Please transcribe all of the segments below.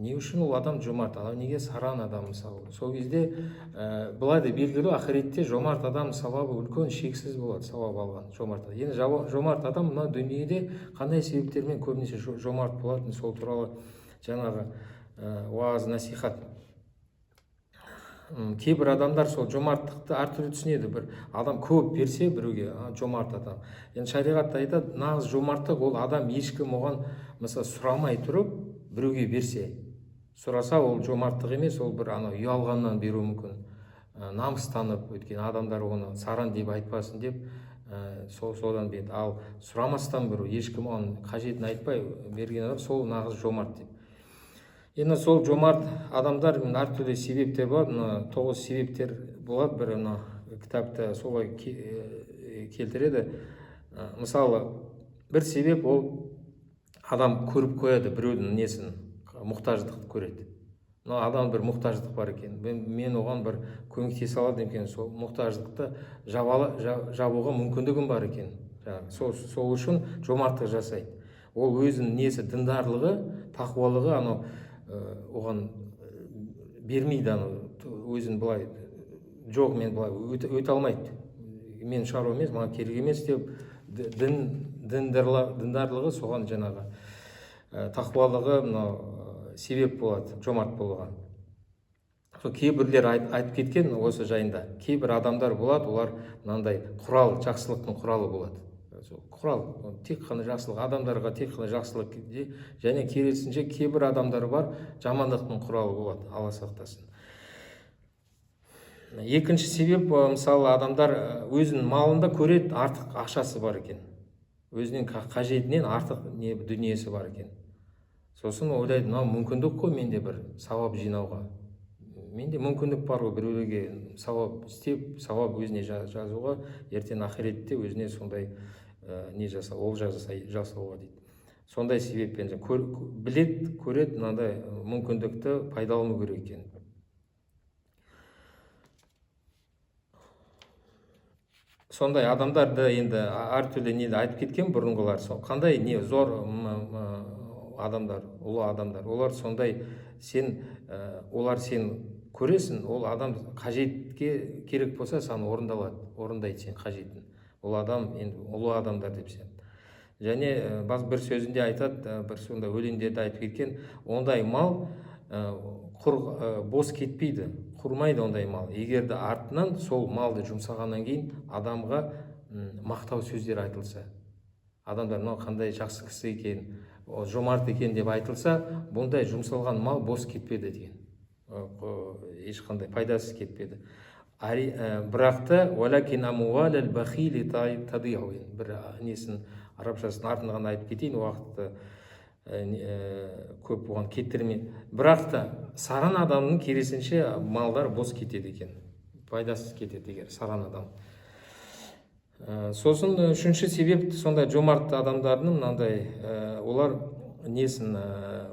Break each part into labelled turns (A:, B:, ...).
A: Не үшін ол адам жомарт, ал неге саран адам? Мысалы, сол кезде былай да белгілі, ақыретте жомарт адам сауабы үлкен, шексіз болады, сауап алған жомарт. Енді жомарт адам мына дүниеде қандай себептермен көбінесе жомарт болатын, сол туралы жаңағы уағыз насихат. Кейбір адамдар сол жомарттықты әртүрлі түсінеді. Бір адам көп берсе біреуге, жомарт адам. Енді шариғатта айтады, нағыз жомарттық ол адам ешкім оған, мысалы, сұрамай тұрып біреуге берсе. Сұраса, ол жомарттық емес, ол бір анау ұялғаннан беруі мүмкін, намыстанып, өйткені адамдар оны саран деп айтпасын деп, содан берді. Ал сұрамастан біреу, ешкім оған қажетін айтпай берген адам, сол нағыз жомарт деп. Енді сол жомарт адамдар әртүрлі себептер болады, мына 9 себептер болады, бір мына кітапта солай келтіреді. Мысалы, бір себеп, ол адам көріп қояды біреудің несін, мұқтаждықты көреді. Мына адам бір мұқтаждық бар екен, мен оған бір көмектесе алады екен, сол мұқтаждықты жабуға мүмкіндігім бар екен. Жаңағы, сол үшін жомарттық жасайды. Ол өзінің несі, діндарлығы, тақуалығы анау оған бермейді, анау өзін былай жоқ, мен былай өте алмайды, мен шаруа емес, маған керек емес деп, діндарлығы соған жаңағы тақуалығы мынау себеп болады жомарт болуға. Сол кейбіреулер айтып кеткен осы жайында: кейбір адамдар болады, олар мынандай құрал, жақсылықтың құралы болады. Сол құрал, ол тек қана жақсылық, адамдарға тек қана жақсылық және керісінше кейбір адамдар бар, жамандықтың құралы болады, Алла сақтасын. Екінші себеп, мысалы, адамдар өзінің малында көреді, артық ақшасы бар екен, өзінен қажетінен артық не дүниесі бар екен. Сосын ойлайды: мынау мүмкіндік қой менде бір сауап жинауға, менде мүмкіндік бар ғой біреулерге сауап істеп, сауап өзіне жазуға, ертең ақыретте өзіне сондай не жасау, олжа жасауға дейді. Сондай себеппен біледі, көреді, мынандай мүмкіндікті пайдалану керек екен. Сондай адамдарды енді әртүрлі неде айтып кеткен бұрынғылар. Сол қандай не зор адамдар, ұлы адамдар олар. Сондай сен, олар, сен көресің, ол адам қажетке керек болса, саған орындалады, орындайды сен қажетін. Ол адам енді ұлы адамдар деп сен. Және бір сөзінде айтады, бір сондай өлеңдерде айтып кеткен: ондай мал құр бос кетпейді, құрмайды ондай мал, егер де артынан сол малды жұмсағаннан кейін адамға мақтау сөздер айтылса, адамдар мынау қандай жақсы кісі екен, о, жомарт екен деп айтылса, бұндай жұмсалған мал бос кетпеді деген, ешқандай пайдасыз кетпеді. Бірақ та «уалакин амуалал бахили тадиу». Енді бір несін, арабшасын артын ғана айтып кетейін, уақытты көп оған кеттірмей. Бірақ та саран адамның керісінше малдар бос кетеді екен, пайдасыз кетеді егер саран адам. Сосын үшінші себеп, сондай жомарт адамдардың мынандай, олар несін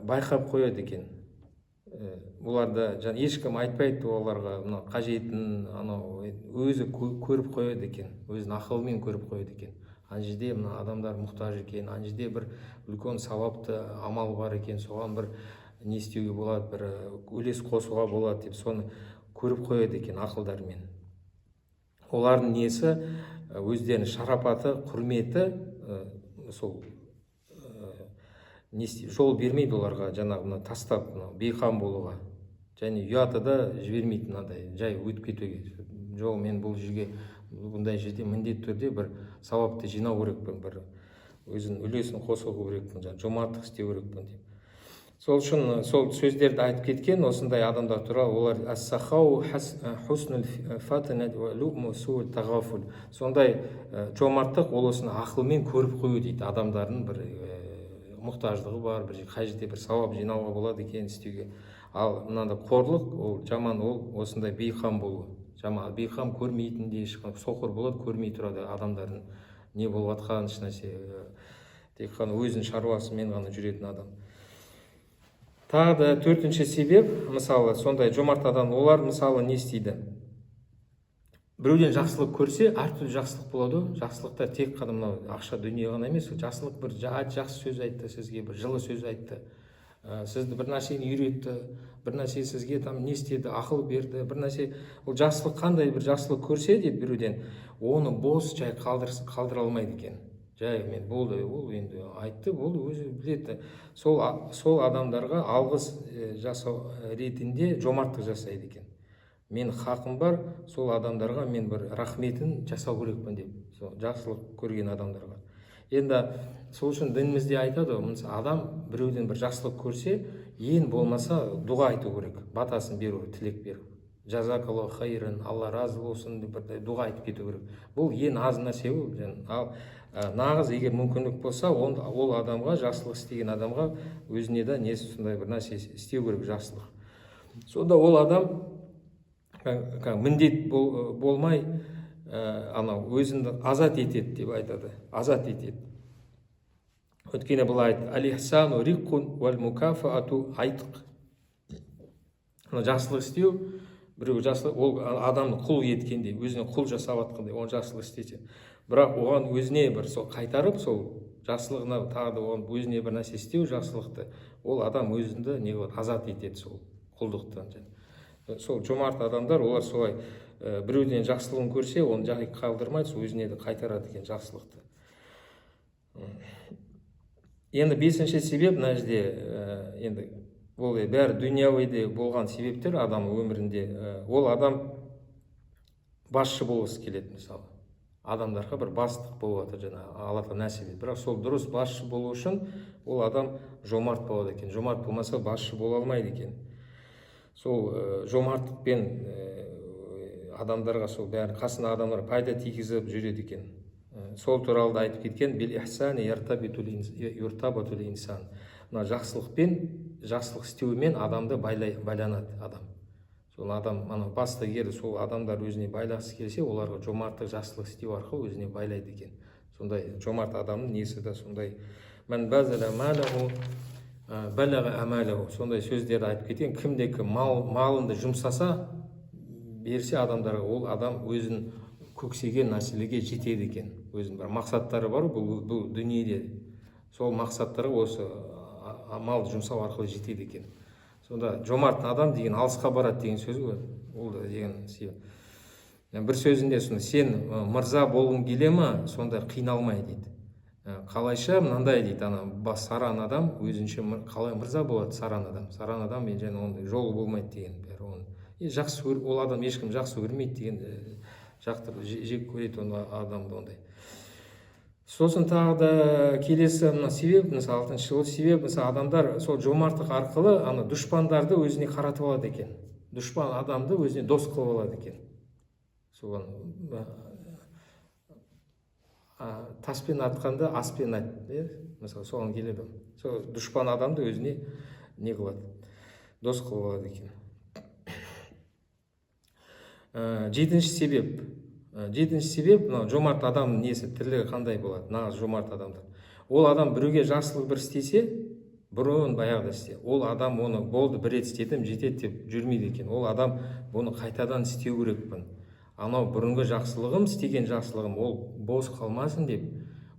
A: байқап қояды екен. Оларды жаңа ешкім айтпайды оларға мына қажетін, анау өзі көріп қояды екен, өзінің ақылымен көріп қояды екен: ана жерде мына адамдар мұқтаж екен, ана жерде бір үлкен сауапты амал бар екен, соған бір не істеуге болады, бір үлес қосуға болады деп, соны көріп қояды екен ақылдарымен. Олардың несі, өздерінің шарапаты, құрметі, сол не жол бермейді оларға жаңағы мына тастап, мынау бейқам болуға, және ұяты да жібермейді мынандай жай өтіп кетуге. Жоқ, мен бұл жерге, бұндай жерде міндетті түрде бір сауапты жинау керекпін, бір өзінің үлесін қосу керекпін, жаңағы жомарттық істеу керекпін деп. Сол үшін сол сөздерді айтып кеткен осындай адамдар туралы. Олар «Ас-сахау хуснул фатина ва лу'му су тағафул». Сондай жомарттық ол осыны ақылмен көріп қою дейді, адамдардың бір мұқтаждығы бар, бір қай жерде бір сауап жинауға болады екен істеуге. Ал мынандай қорлық, ол жаман, ол осындай бейқам болу жаман, бейқам, көрмейтін де, ешқандай соқыр болады, көрмей тұрады адамдардың не болып жатқанын, ешнәрсе, тек қана өзінің шаруасымен ғана жүретін адам. Тағы да төртінші себеп, мысалы, сондай жомарт адам, олар, мысалы, не істейді? Біреуден жақсылық көрсе, әртүрлі жақсылық болады ғой. Жақсылықтар тек қана мынау ақша, дүние ғана емес, жақсылық бір жақсы сөз айтты сізге, бір жылы сөз айтты. Сізді бір нәрсені үйретті, бір нәрсе сізге там не істеді, ақыл берді, бір нәрсе. Ол жақсылық, қандай бір жақсылық көрсе дейді біреуден, оны бос жай қалдыра алмайды екен. Жай мен болды, ол енді айтты, болды, өзі біледі. Сол адамдарға алғыс жасау ретінде жомарттық жасайды екен. Мен хақым бар, сол адамдарға мен бір рахметін жасау керекпін деп, сол жақсылық көрген адамдарға. Енді сол үшін дінімізде айтады ғой, мысалы, адам біреуден бір жақсылық көрсе, ең болмаса дұға айту керек, батасын беру, тілек беру, жазакаллаху хайран, Алла разы болсын деп бір дұға айтып кету керек. Бұл ең аз нәрсе ғой. Ал нағыз егер мүмкіндік болса, ол адамға, жақсылық істеген адамға өзіне де несі сондай бір нәрсе істеу керек, жақсылық. Сонда ол адам міндет болмай, анау өзіңді азат етеді деп айтады, азат етеді. Өйткені былай айтты: «Әл-ихсану риққун уәл мукафаату айтқ». Ана жақсылық істеу, біреу жақсылық, ол адамды құл еткендей, өзіне құл жасап жатқандай, оған жақсылық істесе, бірақ оған өзіне бір сол қайтарып, сол жақсылығына тағы да оған өзіне бір нәрсе істеу жақсылықты, ол адам өзіңді не қылады, азат етеді сол құлдықтан. Сол жомарт адамдар, олар солай, біреуден жақсылығын көрсе, оны жай қалдырмайды, сол өзіне де қайтарады екен жақсылықты. Енді бесінші себеп мына жерде, енді бұл бәрі дүнияуиде болған себептер адам өмірінде. Ол адам басшы болғысы келеді, мысалы, адамдарға бір бастық болып жатыр, жаңағы Алла Тағала нәсіп етті. Бірақ сол дұрыс басшы болу үшін ол адам жомарт болады екен. Жомарт болмаса, басшы бола алмайды екен. Сол жомарттықпен адамдарға, сол бәрі қасында адамдар пайда тигізіп жүреді екен. Сол туралы да айтып кеткен: «Бил ихсани юртабатул инсан». Мына жақсылықпен, жақсылық істеумен адамды байланады адам. Сол адам ана басты, егер сол адамдар өзіне байлағысы келсе, оларға жомарттық, жақсылық істеу арқылы өзіне байлайды екен. Сондай жомарт адамның несі де сондай. «Мән базала малаху, балаға амалаху», сондай сөздерді айтып кеткен. Кімде кім малынды жұмсаса, берсе адамдарға, ол адам өзін көксеген нәрселерге жетеді екен. Өзінің бір мақсаттары бар ғой бұл дүниеде, сол мақсаттарға осы мал жұмсау арқылы жетеді екен. Сонда жомарт адам деген алысқа барады деген сөз ғой ол да деген себеп. Бір сөзінде сонда: «Сен мырза болғың келе ма, сонда қиналмай», – дейді. Қалайша мынандай дейді, ана саран адам өзінше қалай мырза болады саран адам? Саран адам мен және ондай жолы болмайды деген, бәрі оны и жақсы көр, ол адам ешкім жақсы көрмейді деген, жақтырып жек көреді оны адамды ондай. Сосын тағы да келесі мына себеп, мысалы, алтыншы ол себеп, мысалы, адамдар сол жомарттық арқылы ана дұшпандарды өзіне қаратып алады екен, дұшпан адамды өзіне дос қылып алады екен. Соған таспен атқанда аспен ат, иә, мысалы, соған келеді. Сол дұшпан адамды өзіне не қылады, дос қылып алады екен. Жетінші себеп. Жетінші себеп, мынау жомарт адамның несі, тірлігі қандай болады? Нағыз жомарт адамдар, ол адам біреуге жақсылық бір істесе, бұрын баяғыда істе, ол адам оны болды, бір рет істедім, жетеді деп жүрмейді екен. Ол адам бұны қайтадан істеу керекпін, анау бұрынғы жақсылығым, істеген жақсылығым ол бос қалмасын деп,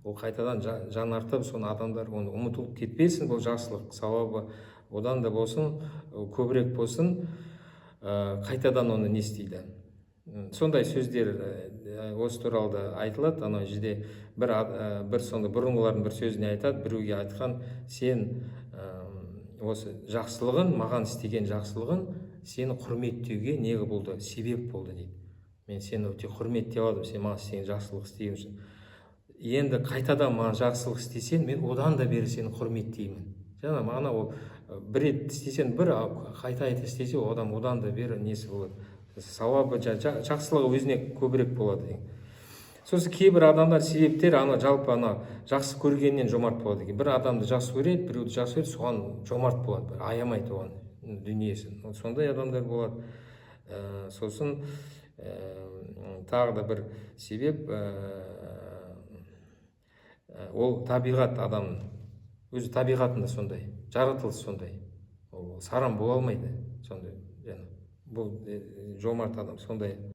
A: ол қайтадан жанартып, соны адамдар оны ұмытылып кетпесін, бұл жақсылық сауабы одан да болсын, көбірек болсын, қайтадан оны не істейді. Сондай сөздер осы туралы да айтылады. Анау жерде бір сонда бұрынғылардың бір сөзіне айтады, біреуге айтқан: «Сен осы жақсылығын, маған істеген жақсылығын сені құрметтеуге не болды, себеп болды», – дейді. «Мен сені өте құрметтеп алдым, сен маған істеген жақсылық істеген үшін. Енді қайтадан маған жақсылық істесең, мен одан да бері сені құрметтеймін». Жаңа мағына, ол бір рет істесең бір, ал қайта қайта істесе, ол адам одан да бері несі болады, сауабы, жақсылығы өзіне көбірек болады деген. Сосын кейбір адамдар себептер ана жалпы ана жақсы көргеннен жомарт болады екен. Бір адамды жақсы көреді, біреуді жақсы көреді, соған жомарт болады, бір аямайды оған дүниесін. Вот сондай адамдар болады. Сосын тағы да бір себеп, ол табиғат, адамның өзі табиғатында сондай, жаратылыс сондай, ол саран бола алмайды. Сондай жаңа бұл жомарт адам сондай.